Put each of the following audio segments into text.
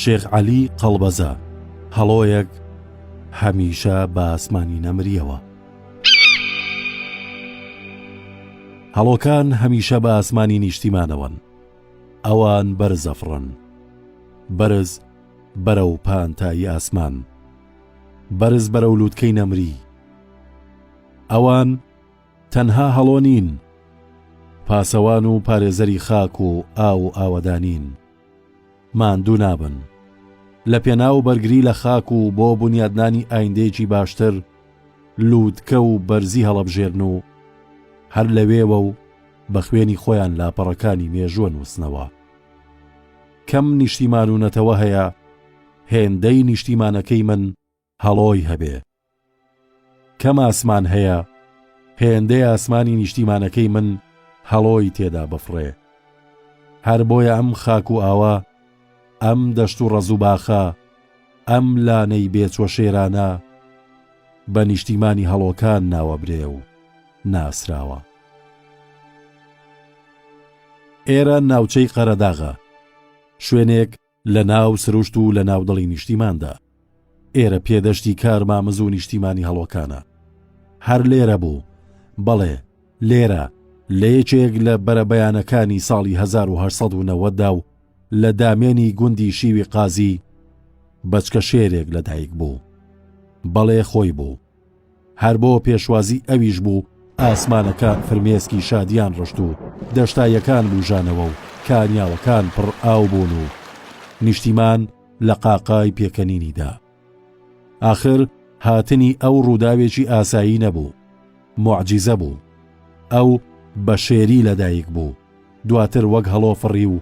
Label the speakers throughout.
Speaker 1: شێخ عەلی قەڵبەزە، هەڵۆیەک هەمیشە بە ئاسمانی نەمریەوە. هەڵۆکان هەمیشە بە ئاسمانی نیشتیمانەوەن. ئەوان بەرز ئەفڕن. بەرز بەرەو پانتایی ئاسمان. بەرز بەرەو لووتکەی نەمری. ئەوان تەنها هەڵۆ نین، پاسەوان و پارێزەری خاک و ئاو و ئاوەدانین. ماندوو نابن. لە پێناو بەرگری لە خاک و بۆ بونیادنانی ئایندەیەکی باشتر لووتکە و بەرزی هەڵەبژێرن و هەر لەوێوە و بە خوێنی خۆیان لاپەڕەکانی مێژوو ئەنووسنەوە. کەم نیشتیمان و نەتەوە هەیە هێندەی نیشتیمانەکەی من هەڵۆی هەبێ. کەم ئاسمان هەیە هێندەی ئاسمانی نیشتیمانەکەی من هەڵۆی تێدا بفڕێ. هەر بۆیە ئەم خاک و ئاوە، ئەم دەشت و ڕەز و باخە، ئەم لانەی بێچوە شێرانە بە نیشتیمانی هەڵۆکان ناوەبرێ و ناسراوە. ئێرە ناوچەی قەرەداغە، شوێنێک لە ناو سروشت و لە ناو دڵی نیشتیماندا. ئێرە پێدەشتی کارمامز و نیشتیمانی هەڵۆکانە. هەر لێرە بوو، بەڵێ، لێرە، لە یەکێک لە بەرەبەیانەکانی ساڵی 1890 دا و لە دامێنی گوندی شیوی قازی، بەچکە شێرێک لە دایک بوو. بەڵێ خۆی بوو. هەر بۆ پێشوازی ئەویش بوو ئاسمانەکان فرمێسکی شادیان ڕشت و دەشتاییەکان بوژانەوە و کانیاوەکان پڕ ئاو بوون و نیشتیمان لە قاقای پێکەنینی دا. ئاخر هاتنی ئەو ڕووداوێکی ئاسایی نەبوو، موعجیزە بوو. ئەو بە شێری لە دایک بوو، دواتر وەک هەڵۆ فڕی و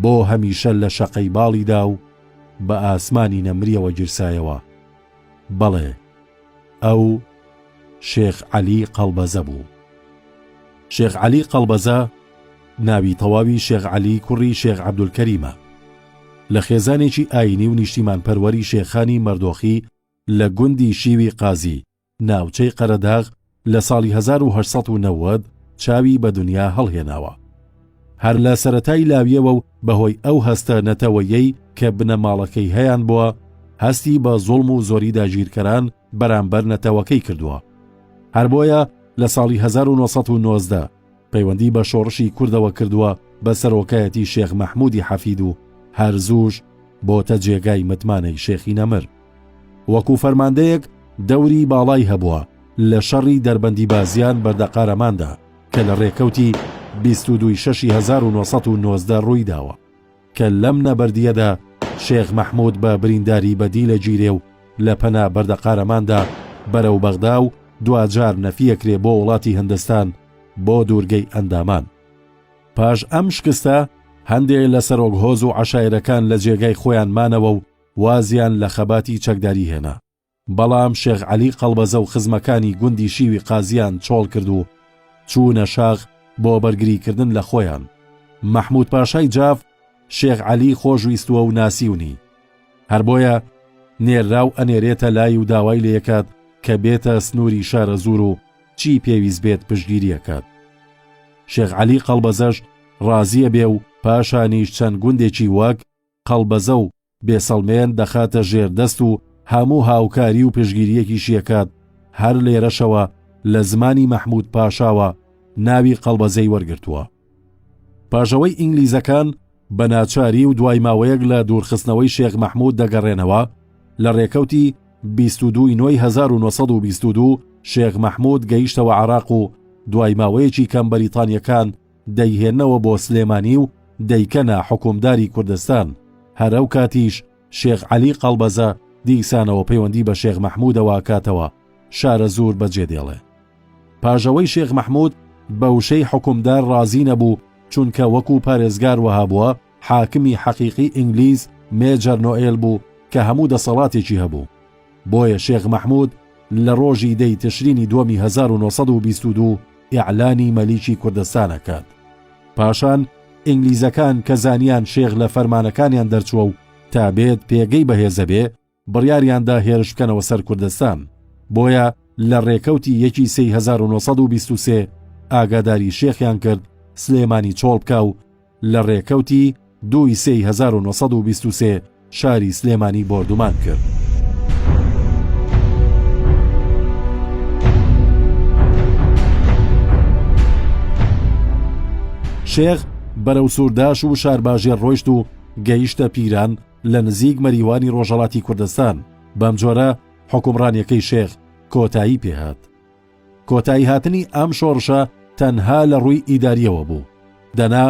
Speaker 1: بۆ هەمیشە لە شەقەی باڵی دا و بە ئاسمانی نەمریەوە گیرسایەوە. بەڵێ ئەو شێخ عەلی قەڵبەزە بوو. شێخ عەلی قەڵبەزە ناوی تەواوی شێخ عەلی کوڕی شێخ عەبدولکەریمە. لە خێزانێکی ئایینی و نیشتیمانپەروەری شێخانی مەردۆخی لە گوندی شیوی قازی، ناوچەی قەرەداغ لە ساڵی 1890 چاوی بە دنیا هەڵهێناوە. هەر لە سەرەتای لاویەوە و بەهۆی ئەو هەستە نەتەوەیەی کە بنەماڵەکەی هەیان بووە، هەستی بە زوڵم و زۆری داگیرکەران بەرامبەر نەتەوەکەی کردووە. هەر بۆیە لە ساڵی 1919 پەیوەندی بە شۆڕشی کوردەوە کردووە بە سەرۆکایەتی شێخ مەحموودی حەفید و هەر زووش بۆتە جێگای متمانەی شێخی نەمر. وەکو فەرماندەیەک دەوری باڵای هەبووە لە شەڕی دەربەندی بازیان بەردەقارەماندا کە لە ڕێکەوتی 22 شەشی 1919 ڕوویداوە کە لەم نەبەردییەدا شێخ مەحموود بە برینداری بە دیل ئەگیرێ و لە پەنا بەردەقارەماندا بەرەو بەغدا و دواجار نەفیەکرێ بۆ وڵاتی هندستان بۆ دوورگەی ئەندامان. پاش ئەم شکستە هەندێ لە سەرۆک هۆز و عەشایرەکان لە جێگای خۆیان مانەوە و وازیان لە خەباتی چەکداری هێنا. بەڵام شێخ عەلی قەڵبەزە و خزمەکانی گوندی شیوی قازیان چۆڵ کرد و چوونە شاخ بۆ بەرگری کردن لە خۆیان. مەحموود پاشای جاف شێخ عەلی خۆش ویستووە و ناسیونی. هەر بۆیە نێرراو ئەنێرێتە لای و داوای لێکات کە بێتە سنووری شارەزوور و چی پێویست بێت پشتگیری ئەکات. شێخ عەلی قەڵبەزەش ڕازیە بێ و پاشانیش چەند گوندێکی وەک، قەڵبەزە و بێسەڵمێن دەخاتە ژێر دەست و هەموو هاوکاری و پشتگیرییەکیشی ئەکات، هەر لێرەشەوە لە زمانی مەحموود پاشاوە ناوی قەڵبەزەی وەرگرتووە. پاش ئەوەی ئینگلیزەکان بە ناچاری و دوای ماوەیەک لە دوورخستنەوەی شێخ مەحموود دەگەڕێنەوە، لە ڕێکەوتی 22 ی نۆی 1922 شێخ مەحموود گەیشتەوە عێراق و دوای ماوەیەکی کەم بەریتانییەکان دەیهێننەوە بۆ سلێمانی و دەیکەنە حوکمداری کوردستان، هەر ئەو کاتیش شێخ عەلی قەڵبەزە دیسانەوە پەیوەندی بە شێخ مەحموودەوە ئەکاتەوە، شارەزوور بەجێ دێڵێ. پاش ئەوەی شێخ مەحموود بە وشەی حوکمدار ڕازی نەبوو، چونکە وەکوو پارێزگار وەهابووە، حاکمی حەقیقی ئینگلیز مێجەر نۆئێل بوو کە هەموو دەسەڵاتێکی هەبوو. بۆیە شێخ مەحموود لە ڕۆژی دە ی تشرینی دووەمی 1922 ئیعلانی مەلیکی کوردستان ئەکات. پاشان ئینگلیزەکان کە زانیان شێخ لە فەرمانەکانیان دەرچووە و تا بێت پێگەی بەهێزەبێ، بڕیاریان دا هێرش بکەنەوە سەر کوردستان. بۆیە لە ڕێکەوتی یەکی سێی 1923 ئاگاداری شێخیان کرد سلێمانی چۆڵ بکا و لە ڕێکەوتی دووی سێی 1923. شاری سلێمانی بۆردومان کرد. شێخ بەرەو سوورداش و شارباژێر ڕۆیشت و گەیشتە پیران لە نزیک مەریوانی ڕۆژهەڵاتی کوردستان، بەم جۆرە حوکمڕانیەکەی شێخ کۆتایی پێهات. کۆتایی هاتنی ئەم شۆڕشە تەنها لە ڕووی ئیداریەوە بوو، دەنا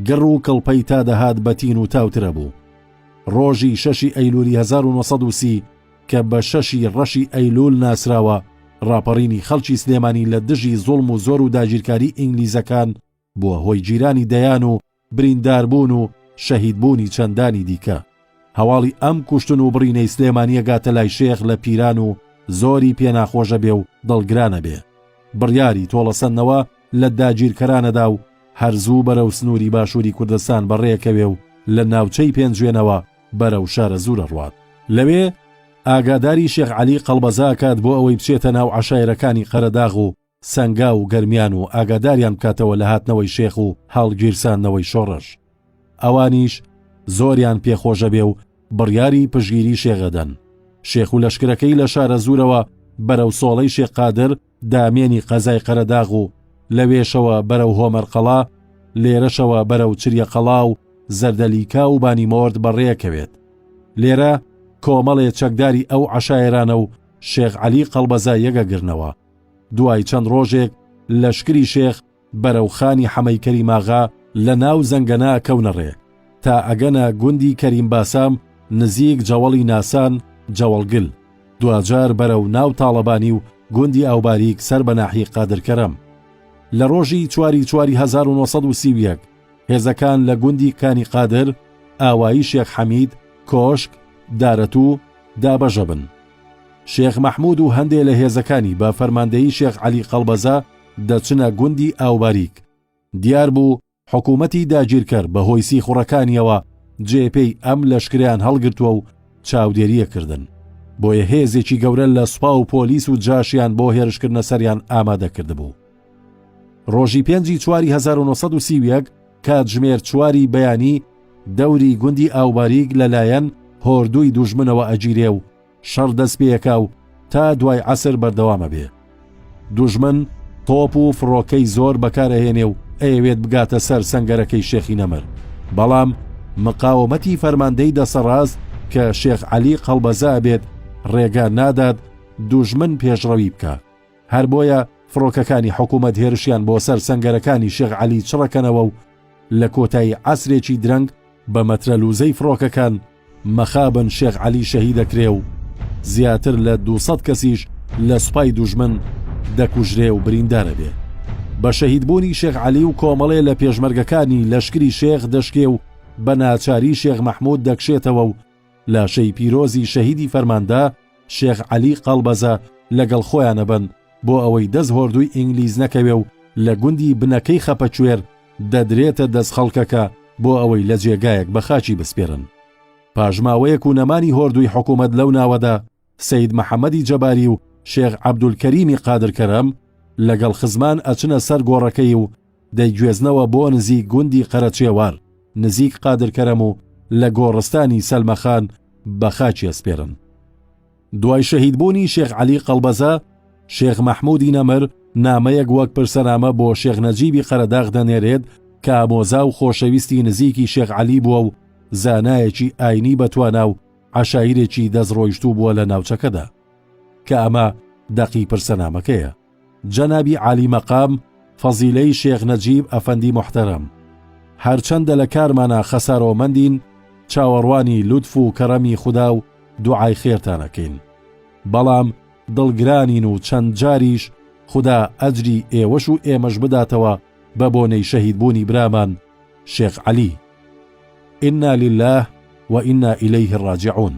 Speaker 1: گڕ و کڵپەی تا دەهات بەتین و تاوترە بوو. ڕۆژی شەشی ئەیلولی 1930 کە بە شەشی ڕەشی ئەیلول ناسراوە، ڕاپەڕینی خەڵکی سلێمانی لە دژی زوڵم و زۆر و داگیرکاری ئینگلیزەکان بووە هۆی گیرانی دەیان و برینداربوون و شەهیدبوونی چەندانی دیکە. هەواڵی ئەم کوشتن و بڕینەی سلێمانی ئەگاتە لای شێخ لە پیران و زۆری پێ ناخۆشەبێ و دڵگرانەبێ. بڕیاری تۆڵەسەندنەوە لە داگیرکەران ئەدا و هەر زوو بەرەو سنووری باشووری کوردستان بەڕێکەوێ و لە ناوچەی پێنجوێنەوە بەرەو شارەزوور ئەڕوات. لەوێ ئاگاداری شێخ عەلی قەڵبەزە ئەکات بۆ ئەوەی بچێتە ناو عەشایرەکانی قەرەداغ و سەنگاو و گەرمیان و ئاگاداریان بکاتەوە لە هاتنەوەی شێخ و هەڵگیرساندنەوەی شۆڕش. ئەوانیش زۆریان پێ خۆشەبێ و بڕیاری پشتگیری شێخ ئەدەن. شێخ و لەشکرەکەی لە شارەزوورەوە بەرەو سۆڵەی شێخ قادر دامێنی قەزای قەرەداغ و لەوێشەوە بەرەو هۆمەرقەڵا، لێرەشەوە بەرەو چریەقەڵا و زەردەلیکا و بانیمۆرد بەڕێکەوێت. لێرە کۆمەڵێ چەکداری ئەو عەشایەرانە و شێخ عەلی قەڵبەزە یەکەگرنەوە. دوای چەند ڕۆژێک لەشکری شێخ بەرەو خانی حەمەی کەریماغا لە ناو زەنگەنە ئەکەونە ڕێ تا ئەگەنە گوندی کەریم باسام نزیک جەوەڵی ناسان جەوەڵگل دواجار بەرەو ناو تاڵەبانی و گوندی ئاوباریک سەر بە ناحیەی قادرکەرەم لە ڕۆژی چواری چواری 1931 هێزەکان لە گوندی کانی قادر ئاوایی شێخ حەمید کۆشک دارەتوو دابەشەبن. شێخ مەحموود و هەندێ لە هێزەکانی بە فەرماندەیی شێخ عەلی قەڵبەزە دەچنە گوندی ئاوباریک. دیار بوو حکوومەتی داگیرکەر بە هۆی سیخوڕەکانیەوە جێ پێی ئەم لەشکرەیان هەڵگرتووە و چاودێرییە کردن. بۆیە هێزێکی گەورە لە سوپا و پۆلیس و جاشیان بۆ هێرشکردنە سەریان ئامادە کردبوو. ڕۆژی پێنجی چواری 1931 کاتژمێر چواری بەیانی دەوری گوندی ئاوباریک لەلایەن هۆردووی دوژمنەوە ئەگیرێ و شەڕ دەست پێکا و تا دوای عەسر بەردەوامە بێ. دوژمن تۆپ و فڕۆکەی زۆر بەکار ئەهێنێ و ئەیەوێت بگاتە سەر سەنگەرەکەی شێخی نەمر. بەڵام مقاومەتی فەرماندەی دەسەڕاست کە شێخ عەلی قەڵبەزە ئەبێت ڕێگا نادات دوژمن پێشڕەوی بکا. هەر بۆیە فڕۆکەکانی حکوومەت هێرشیان بۆ سەر سەنگەرەکانی شێخ عەلی چڕەکەنەوە و لە کۆتایی عەسرێکی درەنگ بە مەترەلوزەی فڕۆکەکان مەخابن شێخ عەلی شەهیدەکرێ و زیاتر لە 200 کەسیش لە سوپای دوژمن دەکوژرێ و بریندارەبێ. بە شەهیدبوونی شێخ عەلی و کۆمەڵێ لە پێشمەرگەکانی لەشکری شێخ دەشکێ و بە ناچاری شێخ مەحموود دەکشێتەوە و لاشەی پیرۆزی شەهیدی فەرماندە شێخ عەلی قەڵبەزە لەگەڵ خۆیان ئەبەن بۆ ئەوەی دەست هۆردووی ئینگلیز نەکەوێ و لە گوندی بنەکەی خەپەکوێر دەدرێتە دەست خەڵکەکە بۆ ئەوەی لە جێگایەک بە خاکی بسپێرن. پاش ماوەیەک و نەمانی هۆردووی حکوومەت لەو ناوەدا سەید محەمەدی جەباری و شێخ عەبدولکەریمی قادرکەرەم لەگەڵ خزمان ئەچنە سەر گۆڕەکەی و دەیگوێزنەوە بۆ نزیک گوندی قەرەچێوار نزیک قادرکەرەم و لە گۆڕستانی سەلمەخان بە خاکی ئەسپێرن. دوای شەهیدبوونی شێخ عەلی قەڵبەزە، شێخ مەحموودی نەمر نامەیەک وەک پرسەنامە بۆ شێخ نەجیبی قەرەداغ دەنێرێت کە ئامۆزا و خۆشەویستی نزیکی شێخ عەلی بووە و زانایەکی ئاینی بەتوانا و عەشایرێکی دەستڕۆیشتوو بووە لە ناوچەکەدا. کە ئەمە دەقی پرسەنامەکەیە. جەنابی عالی مەقام فەزیلەی شێخ نەجیب ئەفەندی موحتەرەم، هەرچەندە لە کارمانا خەسارۆمەندین، چاوەڕوانی لوتف و کەڕەمی خودا و دوعای خێرتان ئەکەین. بەڵام دڵگرانین و چەند جاریش خودا ئەجری ئێوەش و ئێمەش بداتەوە بە بۆنەی شەهیدبوونی برامان شێخ عەلی. انا للە و انا الیه راجعون.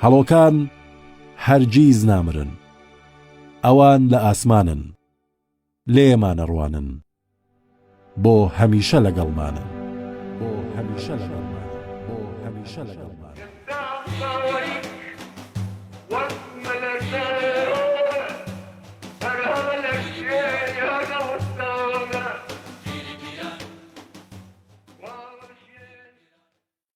Speaker 1: هەڵۆکان هەرگیز نامرن. ئەوان لە ئاسمانن. لێمان ئەڕوانن. بۆ هەمیشە لەگەڵمانن. بۆ هەمیشە لەگەڵمانن. بۆ هەمیشە لەگەڵمانن.